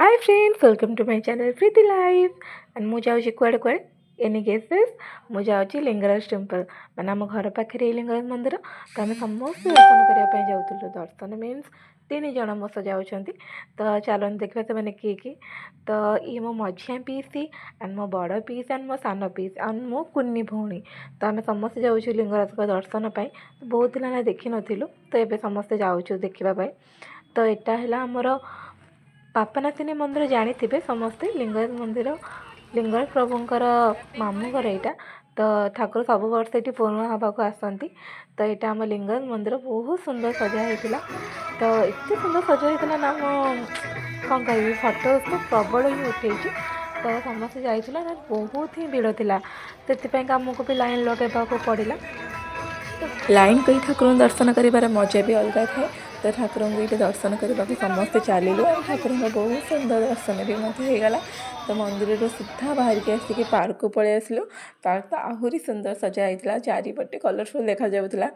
Hi friends, welcome to my channel Preeti Life. And ମୁଁ ଯାଉଛି କୁଆଡ଼େ କୁଆଡ଼େ? Any guesses? ମୁଁ ଯାଉଛି ଲିଙ୍ଗରାଜ ଟେମ୍ପଲ୍, ମାନେ ଆମ ଘର ପାଖରେ ଏଇ ଲିଙ୍ଗରାଜ ମନ୍ଦିର। ତ ଆମେ ସମସ୍ତେ ଦର୍ଶନ କରିବା ପାଇଁ ଯାଉଥିଲୁ। ଦର୍ଶନ ମିନ୍ସ ତିନି ଜଣ ମୋ ସହ ଯାଉଛନ୍ତି। ତ ଚାଲନ୍ତୁ ଦେଖିବା ସେମାନେ କିଏ କିଏ। ତ ଇଏ ମୋ ମଝିଆ ପିଇସି ଆଣ୍ଡ ମୋ ବଡ଼ ପିଇସି ଆଣ୍ଡ ମୋ ସାନ ପିଇସି ଆଣ୍ଡ ମୋ କୁନି ଭଉଣୀ। ତ ଆମେ ସମସ୍ତେ ଯାଉଛୁ ଲିଙ୍ଗରାଜଙ୍କ ଦର୍ଶନ ପାଇଁ। ବହୁତ ଦିନ ହେଲା ଦେଖିନଥିଲୁ, ତ ଏବେ ସମସ୍ତେ ଯାଉଛୁ ଦେଖିବା ପାଇଁ। ତ ଏଇଟା ହେଲା ଆମର ପାପନାସିନୀ ମନ୍ଦିର, ଜାଣିଥିବେ ସମସ୍ତେ। ଲିଙ୍ଗରାଜ ମନ୍ଦିର, ଲିଙ୍ଗରାଜ ପ୍ରଭୁଙ୍କର ମାମୁଁ ଘର ଏଇଟା। ତ ଠାକୁର ସବୁ ବର୍ଷ ଏଠି ପୋଢ଼ୁହାଁ ହେବାକୁ ଆସନ୍ତି। ତ ଏଇଟା ଆମ ଲିଙ୍ଗରାଜ ମନ୍ଦିର, ବହୁତ ସୁନ୍ଦର ସଜା ହେଇଥିଲା। ତ ଏତେ ସୁନ୍ଦର ସଜା ହେଇଥିଲା ନା, ମୁଁ କ'ଣ କହିବି, ଫଟୋ ତ ପ୍ରବଳ ହିଁ ଉଠେଇଛୁ। ତ ସମସ୍ତେ ଯାଇଥିଲୁ ନା, ବହୁତ ହିଁ ଭିଡ଼ ଥିଲା, ସେଥିପାଇଁକା ଆମକୁ ବି ଲାଇନ୍ ଲଗାଇବାକୁ ପଡ଼ିଲା। ଲାଇନ୍ କରି ଠାକୁରଙ୍କୁ ଦର୍ଶନ କରିବାର ମଜା ବି ଅଲଗା ଥାଏ। ତ ଠାକୁରଙ୍କୁ ଏଇଠି ଦର୍ଶନ କରିବାକୁ ସମସ୍ତେ ଚାଲିଲୁ ଆଉ ଠାକୁରଙ୍କ ବହୁତ ସୁନ୍ଦର ଦର୍ଶନ ବି ମଧ୍ୟ ହେଇଗଲା। ତ ମନ୍ଦିରରୁ ସିଧା ବାହାରିକି ଆସିକି ପାର୍କକୁ ପଳେଇ ଆସିଲୁ। ପାର୍କ ତ ଆହୁରି ସୁନ୍ଦର ସଜା ହେଇଥିଲା, ଚାରିପଟେ କଲରଫୁଲ୍ ଦେଖାଯାଉଥିଲା,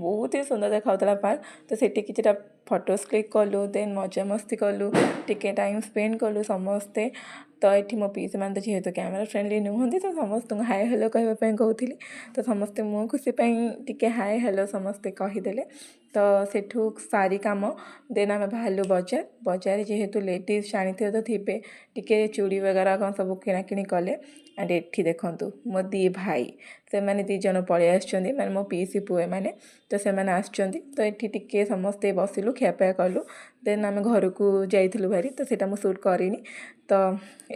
ବହୁତ ହି ସୁନ୍ଦର ଦେଖାଯାଉଥିଲା ପାର୍କ। ତ ସେଠି କିଛିଟା ଫଟୋସ୍ କ୍ଲିକ୍ କଲୁ, ଦେନ୍ ମଜାମସ୍ତି କଲୁ, ଟିକେ ଟାଇମ୍ ସ୍ପେଣ୍ଡ କଲୁ ସମସ୍ତେ। ତ ଏଠି ମୋ ପିଇସି ମାନେ ତ ଯେହେତୁ କ୍ୟାମେରା ଫ୍ରେଣ୍ଡଲି ନୁହନ୍ତି, ତ ସମସ୍ତଙ୍କୁ ହାଏ ହ୍ୟାଲୋ କହିବା ପାଇଁ କହୁଥିଲି। ତ ସମସ୍ତେ ମୋ ଖୁସି ପାଇଁ ଟିକେ ହାଏ ହ୍ୟାଲୋ ସମସ୍ତେ କହିଦେଲେ। ତ ସେଠୁ ସାରି କାମ, ଦେନ୍ ଆମେ ବାହାରିଲୁ ବଜାର। ବଜାର ଯେହେତୁ ଲେଡ଼ିଜ୍ ଜାଣିଥିବେ ତ ଥିବେ, ଟିକେ ଚୁଡ଼ି ବଗେରା କ'ଣ ସବୁ କିଣାକିଣି କଲେ। ଆଣ୍ଡ ଏଠି ଦେଖନ୍ତୁ, ମୋ ଦୁଇ ଭାଇ, ସେମାନେ ଦୁଇ ଜଣ ପଳେଇ ଆସିଛନ୍ତି, ମାନେ ମୋ ପିଇସି ପୁଅ ଏମାନେ। ତ ସେମାନେ ଆସିଛନ୍ତି, ତ ଏଠି ଟିକେ ସମସ୍ତେ ବସିଲୁ, ଖିଆପିଆ କଲୁ, ଦେନ୍ ଆମେ ଘରକୁ ଯାଇଥିଲୁ ଭାରି। ତ ସେଇଟା ମୁଁ ସୁଟ୍ କରିନି। ତ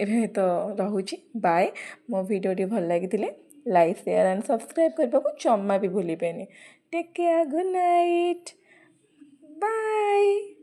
ଏବେ ତ ରହୁଛି, ବାଏ। ମୋ ଭିଡ଼ିଓଟି ଭଲ ଲାଗିଥିଲେ ଲାଇକ୍, ସେୟାର ଆଣ୍ଡ ସବସ୍କ୍ରାଇବ୍ କରିବାକୁ ଜମା ବି ଭୁଲିବେନି। Take care, good night, bye.